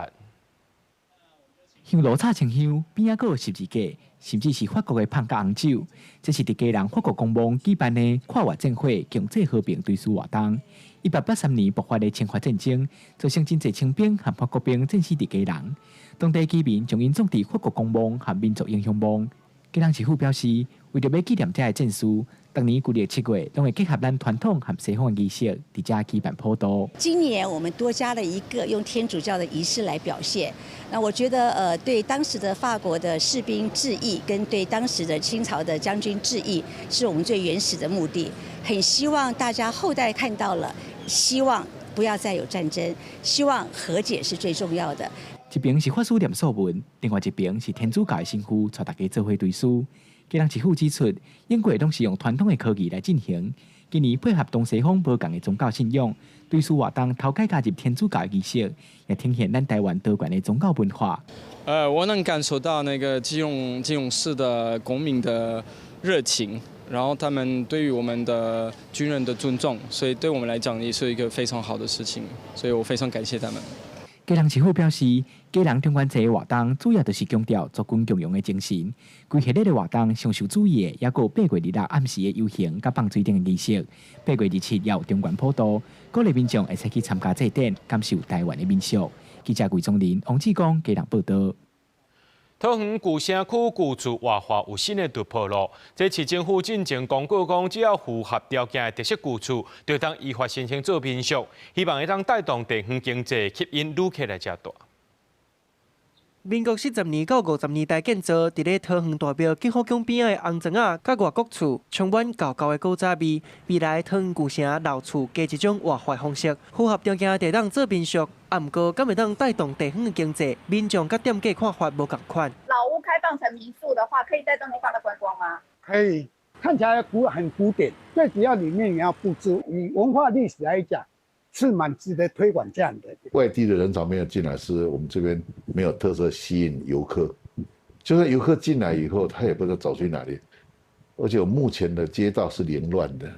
香爐插清香，邊仔閣有十字架，甚至是法國的麭佮紅酒。這是佇基隆法國公墓舉辦的跨越戰火、共濟和平追思活動。1883年爆發的清法戰爭，造成真濟清兵和法國兵戰死佇基隆。當地居民將𪜶葬佇法國公墓和民族英雄墓。基隆市府表示，為著欲紀念這个戰士，逐年舊曆7月，攏會結合咱傳統和西方的儀式，佇遮舉辦普渡。今年我們多加了一個用天主教的儀式來表現。那我覺得，對當時的法國的士兵致意，跟對當時的清朝的將軍致意，是我們最原始的目的。很希望大家後代看到了，希望不要再有戰爭，希望和解是最重要的。一邊是法師念素文，另外一邊是天主教的神父帶大家做伙追思。基隆市府指出，英國攏是用傳統的科技來進行。今年配合東西方無仝的宗教信仰，追思活動頭擺加入天主教的儀式，也呈現咱台灣多元的宗教文化。我能感受到那個基隆市的公民的熱情，然後他們對於我們的軍人的尊重，所以對我們來講也是一個非常好的事情，所以我非常感謝他們。基隆市府表示，基隆中元節的活動主要就是強調族群共榮的精神。規系列的活動上受注意的，抑閣有8月26暗時的遊行佮放水燈的儀式。8月27也有中元普渡，鼓勵民眾會使去參加祭典，感受台灣的民俗。記者魏宗林、王志剛基隆報導。桃園舊城區舊厝活化有新的突破囉。這市政府進前公告講，只要符合條件的特色舊厝，就當依法申請做民宿，希望會當帶動地方經濟，吸引旅客來遮蹛。民國40年到50年代建造，佇咧桃園大廟景福宮邊仔的紅磚仔，佮外國厝充滿舊舊的古早味。未來桃園舊城老厝加一種活化方式，符合條件就當做民宿。啊，毋過敢會當帶動地方的經濟，民眾佮店家看法無仝款。老屋開放成民宿的話，可以帶動地方的觀光嗎？可以，看起來很古典，最主要裡面也要布置。以文化歷史來講，是蠻值得推廣這樣的。外地的人潮沒有進來，是我們這邊沒有特色吸引遊客。就算遊客進來以後，他也不知道走去哪裡，而且目前的街道是凌亂的。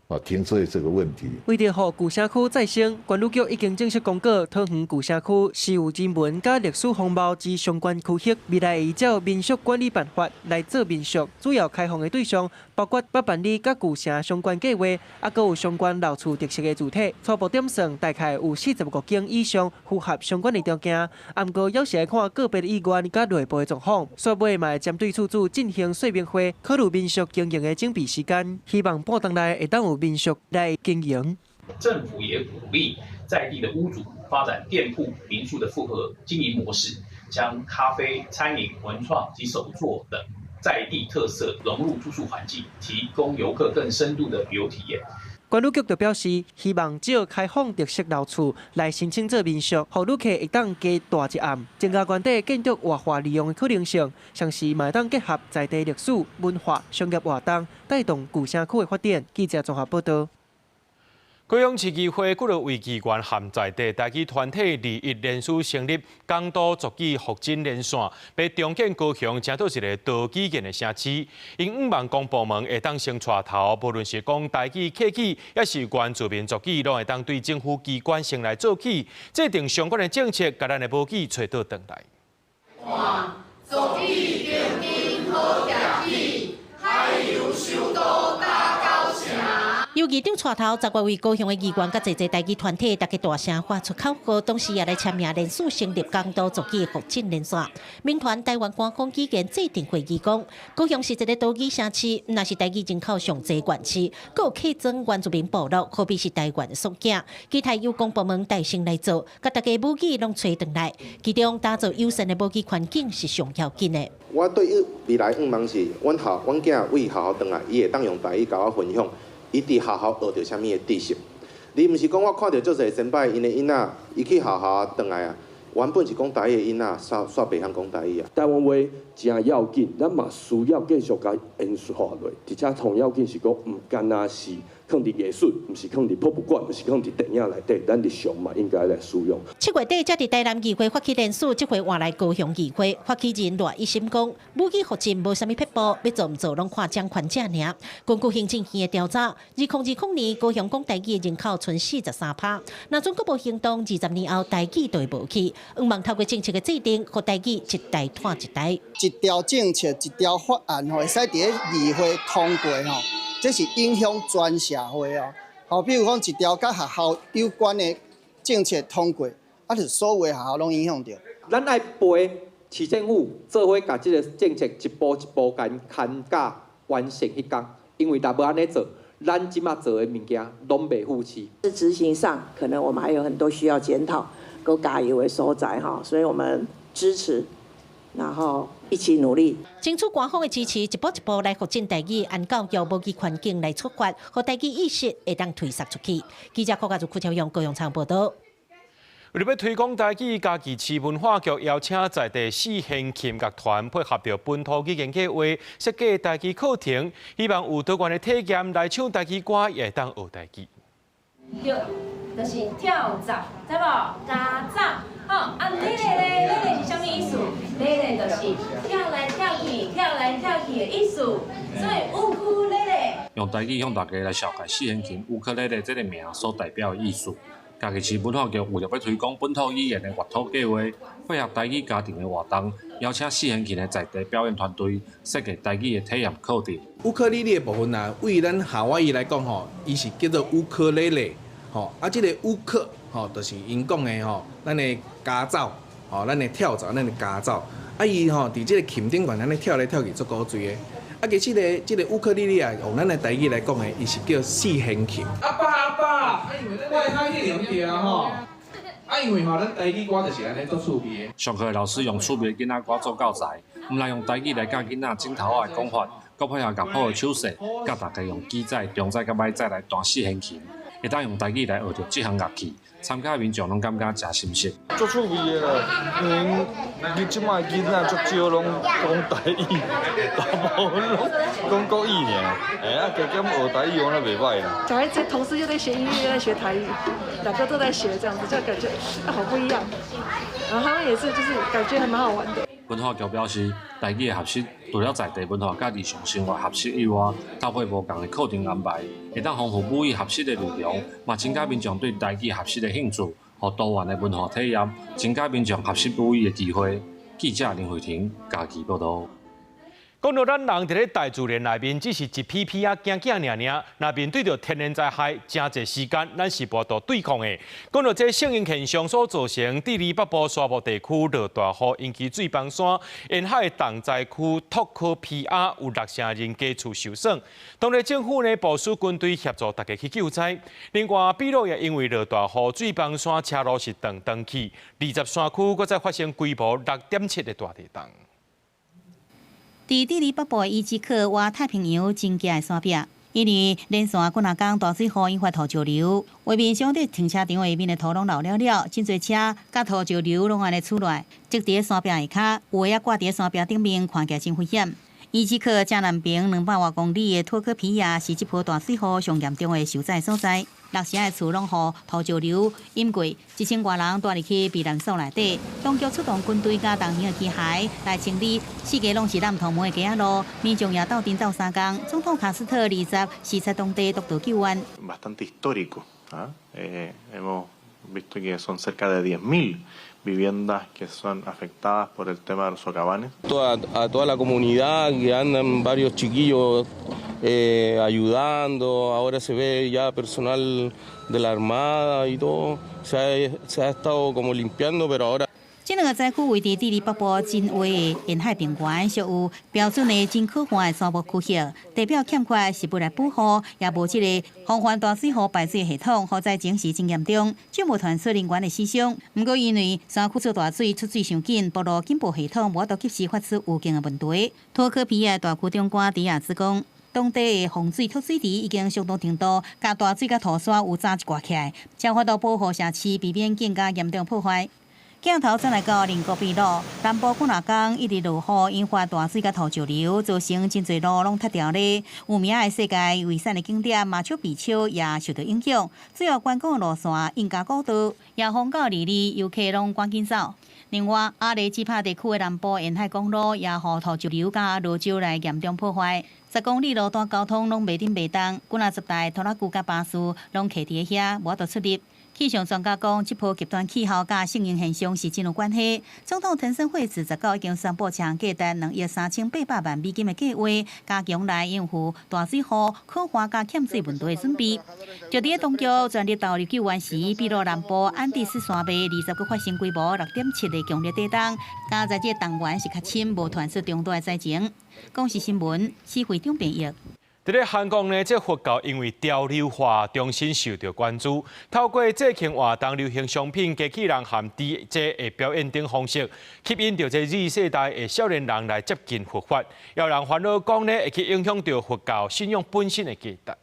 啊，停車也是個問題。為著予舊城區再生，觀旅局已經正式公告，桃園舊城區是有人文佮歷史風貌之相關區域，未來會依照民宿管理辦法來做民宿，主要開放的對象包括捌辦理佮舊城相關計劃，啊，閣有相關老厝特色的主體。初步點算，大概有45間以上符合相關的條件。啊，毋過猶是愛看個別的意願佮內部的狀況。煞尾嘛會針對厝主進行說明會，考慮民宿經營的準備時間，希望半冬內會當有民宿來經營。政府也鼓勵在地的屋主發展店鋪、民宿的複合經營模式，將咖啡、餐飲、文創及手作等在地特色融入住宿環境，提供遊客更深度的旅遊體驗。觀旅局就表示，希望藉由開放特色老厝來申請做民宿，予旅客會當加蹛一暗，增加原底建築活化利用的可能性，同時嘛會當結合在地歷史文化、商業活動，帶動舊城區的發展。記者綜合報導。高雄市議會幾落位議員和在地台語團體21聯署成立港都族語復振連線，欲重建高雄，成做一个多語言的城市。𪜶向望公部門會當先帶頭，無論是講台語、客語，抑是原住民族語，攏會當對政府機關先來做起，制定相關的政策，共咱的母語揣倒轉來。族語重振好抬起，海洋首都打狗城。由議長帶頭，10外位高雄的議員佮濟濟台語團體，大家大聲發出口號，同時也來簽名聯署成立港都族語復振連線。民團台灣官方語言制定會議講，高雄是一個多語城市，毋但是台語人口上濟縣市，閣有客莊原住民部落，可比是台灣的縮影。期待由公部門帶先來做，共大家母語攏揣轉來，其中打造友善的母語環境是上要緊的。我對於未來向望是，阮校阮囝對學校轉來，伊會當用台語共我分享。伊佇學校學著啥物的知識？你毋是講我看著足濟先輩𪜶的囡仔，伊去學校轉來啊，原本是講台語的囡仔，煞煞袂曉講台語啊。台灣話誠要緊，咱嘛需要繼續共延續落去，而且上要緊是講，毋干焦是囥佇藝術，毋是囥佇博物館，毋是囥佇電影內底，咱日常嘛應該來使用。7月底才佇台南議會發起聯署，這回換來高雄議會發起人賴一心講，母語復振無啥物撇步，欲做毋做攏看掌權者爾。根據行政院的調查，2020年高雄講台語的人口賰43%，若準閣無行動，20年後台語就會無去。向望透過政策的制定，予台語一代湠一代。一條政策，一條法案吼，會使佇咧議會通過吼。這是影響全社會哦。好，比如講一條佮學校有關的政策通過，啊，就所有的學校攏影響著。咱愛陪市政府做伙，共這个政策一步一步共牽甲完成彼工，因為若無按呢做，咱這馬做的物件攏袂赴市。執行上可能我們還有很多需要檢討、閣加油的所在哈，所以我們支持，然後一起努力，爭取官方的支持，一步一步來復振台語，按教育母語環境來出發，予台語意識會當推捒出去。記者郭家如、柯超勇、高雄場報導。為了欲推廣台語，嘉義市文化局邀請在地四弦琴樂團配合著本土語言計劃，設計台語課程，希望有多元的體驗來唱台語歌，也會當學台語。對，就是跳蚤，知無？加走。好，啊，咧咧咧，咧咧是啥物意思？咧咧就是跳來跳去、跳來跳去的意思。所以烏克麗麗。用台語向大家來紹介四弦琴烏克麗麗這个名所代表的意思。嘉義市文化局為著欲推廣本土語言的樂土計劃，配合台語家庭的活動，邀請四弦琴的在地表演團隊設計台語的體驗課程。烏克麗麗的部分啊，對咱夏威夷來講吼，伊是叫做烏克麗麗，吼啊，這个烏克吼，就是𪜶講的吼，咱的家走，吼，咱的跳蚤，咱的家走，啊，伊吼佇這个琴頂懸按呢跳來跳去，足古錐的。啊，其實咧，這个烏克麗麗啊，用咱的台語來講的，伊是叫四弦琴。阿爸阿爸，我會曉彼兩條吼。啊，因為吼，咱台語歌就是按呢足趣味的。上課的老師用趣味的囡仔歌做教材，毋但用台語來教囡仔指頭仔的講法，閣配合樂譜的手勢，教大家用基指、中指佮䆀指來彈四弦琴，會當用台語來學著這項樂器。參加的民眾攏感覺誠心適。足趣味的啦，因為你這擺囡仔足少攏講台語，大部分攏講國語爾。哎，啊，加減學台語，我那袂䆀啦。小孩子同時又在學音樂，又在學台語，兩個都在學，這樣子就感覺好不一樣。然後他們也是，就是感覺還蠻好玩的。文化局表示，台語的學習除了在地文化佮日常生活學習以外，透過無仝的課程安排，會當豐富母語學習的內容，嘛增加民眾對台語學習的興趣，予多元的文化體驗，增加民眾學習母語的機會。記者林慧婷嘉義報導。講到咱人佇咧大自然內面，只是一片片仔囝囝爾爾，若面對著天然災害，誠濟時間咱是無法度對抗的。講到這聖嬰現象所造成，智利北部沙漠地區落大雨，引起水崩山，沿海重災區托科皮亞有6成人家厝受損。當地政府呢部署軍隊協助大家去救災。另外，秘魯也因為落大雨，水崩山車路是斷斷去，23區閣再發生規模6.7的大地震。佇智利北部的伊茲克倚太平洋真崎的山壁，因為連續幾若工大水雨引發土石流，畫面上佇停車場下面的土攏流了了，真濟車佮土石流攏按呢出來，積佇山壁下跤，有的猶掛佇山壁頂面，看起來真危險。伊茲克正南爿200外公里的托科皮亞是這波大水雨上嚴重的受災所在，6成的厝攏予土石流淹過，1000外人蹛入去避難所內底。當局出動軍隊佮重型的機械來清理，四界攏是湳通門的街仔路，民眾也鬥陣鬥相共。總統卡斯特20視察當地督導救援。 Bastante histórico, ¿ah? Hemos visto que son cerca de 10.000 viviendas que son afectadas por el tema de los socavones. A toda la comunidad que andan varios chiquillos ayudando, ahora se ve ya personal de la Armada y todo, se ha estado como limpiando, pero ahora 這兩个災區位佇智利北部真畫的沿海平原，屬有標準的真可汗的沙漠區域，地表欠缺食物來保護，也無這个防範大水雨排水系統，雨災情勢真嚴重，卻無傳出人員的死傷。毋過因為山區出大水，出水傷緊，暴露警報系統無法度及時發出預警的問題。托科皮亞大區長官迪亞茲講，當地的洪水蓄水池已經相當程度，共大水佮土沙有紮一掛起來，才有法度保護城市，避免更加嚴重破壞。鏡頭轉來到鄰國秘魯，南部幾若工一直落雨，引發大水佮土石流，造成真濟路攏塌掉咧。有名的世界遺產的景點馬丘比丘也受到影響，主要觀光路線印加古道也封到22，遊客攏趕緊走。另外，阿雷基帕地區的南部沿海公路也予土石流佮落石來嚴重破壞，10公里路段交通攏袂振袂動，幾若十台拖拉機佮巴士攏卡佇遐，無法度出入。氣象專家講，這波極端氣候佮聖嬰現象是真有關係。總統藤森惠子19已經宣布一項價值2億3800萬美金的計劃，加強來應付大水雨、洘旱佮欠水問題的準備。就佇咧當局全力投入救援時，秘魯南部安第斯山脈20閣發生規模6.7的強烈地動，佳哉這個動源是較深，無傳出重大災情。公視新聞，施會長編譯。佇咧韓國呢，這佛教因為潮流化重新受到關注。透過節慶活動、流行商品、機器人和 DJ 的表演等方式，吸引著這 Z 世代的少年人來接近佛法。有人煩惱講呢，會去影響著佛教信仰本身的價值。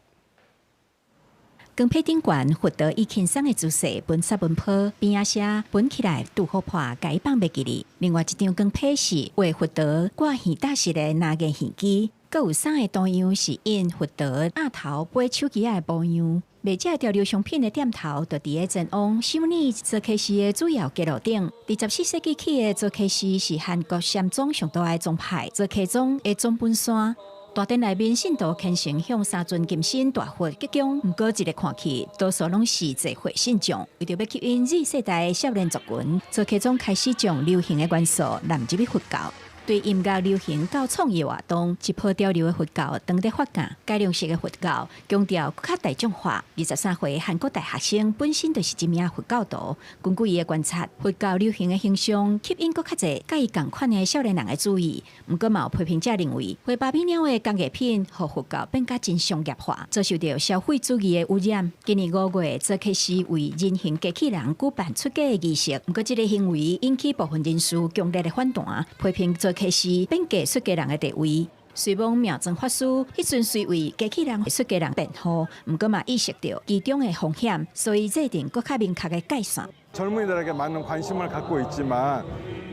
光體頂懸，佛陀以輕鬆的姿勢，分薩文坡邊仔寫分起來，拄好破，共伊放袂記哩。另外一張光批是畫佛陀掛耳搭式的拿個耳機。閣有三个圖樣是印佛陀額頭背手機仔的模樣。賣這潮流商品的店頭，就佇咧前往首爾卓克寺的主要街路頂。24世紀起的卓克寺是韓國禪宗上大的宗派，卓克宗的總本山。大殿內面信徒虔誠向三尊金身大佛鞠躬，毋過一个看去，多數攏是濟歲信眾。為著欲吸引 Z 世代的少年族群，卓克宗開始將流行的元素納入去佛教。對音樂流行到創意活動，這波潮流的佛教當咧發展，改良式的佛教強調較大眾化。23歲韓國大學生本身就是一名佛教徒，根據伊的觀察，佛教流行的形象吸引閣較濟佮伊仝款的少年人的注意。毋過嘛有批評者認為，花芭比鳥的工藝品，予佛教變甲真商業化，遭受著消費主義的污染。今年5月，卓克寺為人形機器人舉辦出家的儀式，毋過這个行為引起部分人士強烈的反彈，批評卓克寺貶低出家人的地位。雖罔妙莊法師彼陣雖為機器人出家人辯護，毋過嘛意識著其中的風險，所以制定閣較明確的界線。 젊은이들에게 많은 관심을 갖고 있지만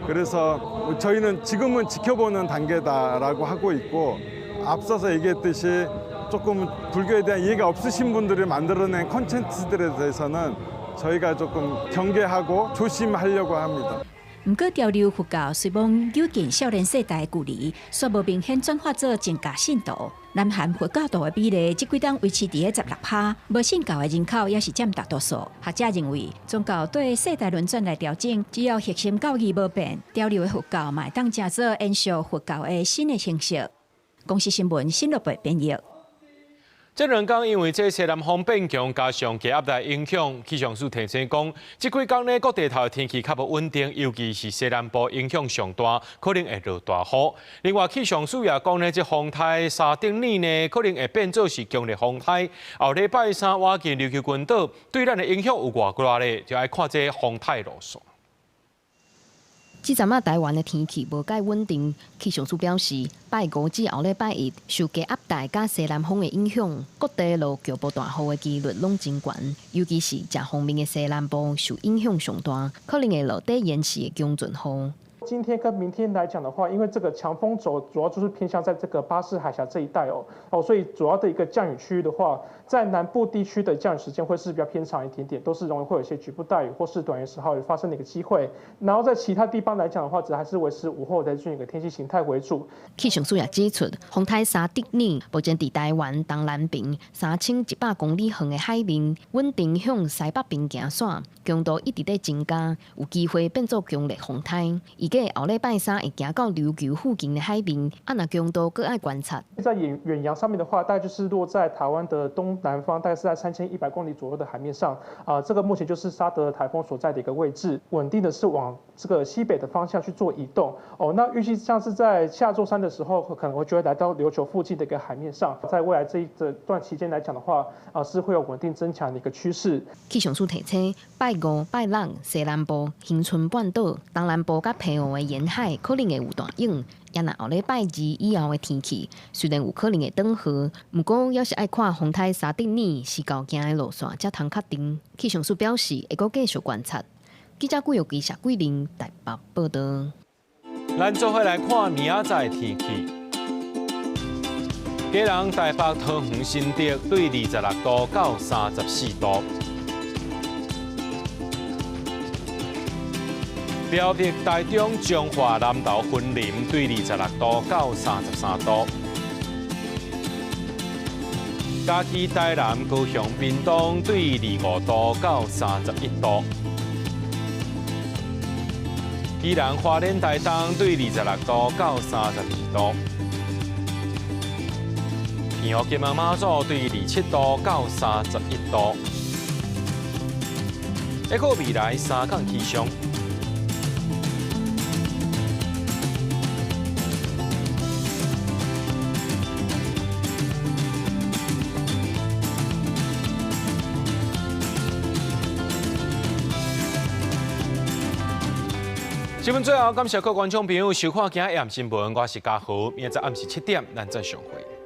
그래서 저희는 지금은 지켜보는 단계다라고 하고 있고 앞서서 얘기했듯이 조금 불교에 대한 이해가 없으신 분들이 만들어낸 콘텐츠들에 대해서는 저희가 조금 경계하고 조심하려고 합니다. 毋過潮流佛教雖罔有近少年世代的距離，卻無明顯轉化做增加信徒。南韓佛教徒的比例，這幾冬維持佇咧16趴，無信教的人口也是佔大多數。學者認為，宗教對世代輪轉來調整，只要核心教義無變，潮流的佛教嘛會當成做延續佛教的新的形式。公視新聞新樂貝編譯。這兩工因為這西南風變強，加上低壓帶影響，氣象署提醒講，這幾工呢各地頭天氣較無穩定，尤其是西南部影響上大，可能會落大雨。另外，氣象署也講呢，這風颱沙德爾呢可能會變做是強烈風颱。後禮拜三倚近琉球群島，對咱的影響有偌大咧，就愛看這風颱路線。這陣仔台灣的天氣無蓋穩定，氣象署表示，拜五至後禮拜一受低壓帶佮西南風的影響，各地落局部大雨的幾率攏真懸，尤其是這方面的西南部受影響上大，可能會落短延時的強陣雨。今天跟明天來講的話，因為這個強風軸主要就是偏向在這個巴士海峽這一帶哦，哦，所以主要的一個降雨區域的話，在南部地區的降雨時間會是比較偏長一點點，都是容易會有一些局部大雨或是短延時豪雨發生的一個機會。然後在其他地方來講的話，則還是維持午後的這個天氣形態為主。氣象署也指出，風颱沙德爾目前佇台灣東南邊3100公里遠的海面，穩定向西北邊行駛，強度一直咧增加，有機會變做強烈風颱。預計後禮拜三會行到琉球附近的海面，啊，若強度閣愛觀察。在遠遠洋上面的話，大概就是落在台灣的東南方，大概是在3100公里左右的海面上。啊，這個目前就是沙德颱風所在的一個位置，穩定的是往這個西北的方向去做移動。哦，那預計像是在下週三的時候，可能會就會來到琉球附近的一個海面上。在未來這一這段期間來講的話，啊，是會有穩定增強的一個趨勢。氣象署提醒，拜五、拜六西南部、恆春半島、東南部佮澎湖的沿海可能會有大湧。也若後禮拜二以後的天氣，雖然有可能會轉好，毋過猶是愛看風颱沙德爾是到行的路線才通確定。氣象署表示會閣繼續觀察。記者郭玉基、謝桂玲台北報道。咱做伙來看明仔載天氣。基隆、台北、桃園、新竹對26度到34度。苗栗、台中、彰化、南投、雲林對26度到33度。嘉義、台南、高雄、屏東對25度到31度。宜蘭、花蓮、台東對26度到32度。澎湖、金門、馬祖對27度到31度。一個未來三天氣象。新聞最後，感謝各位觀眾朋友收看今日暗新聞，我是嘉豪，明仔載暗時7點，咱再相會。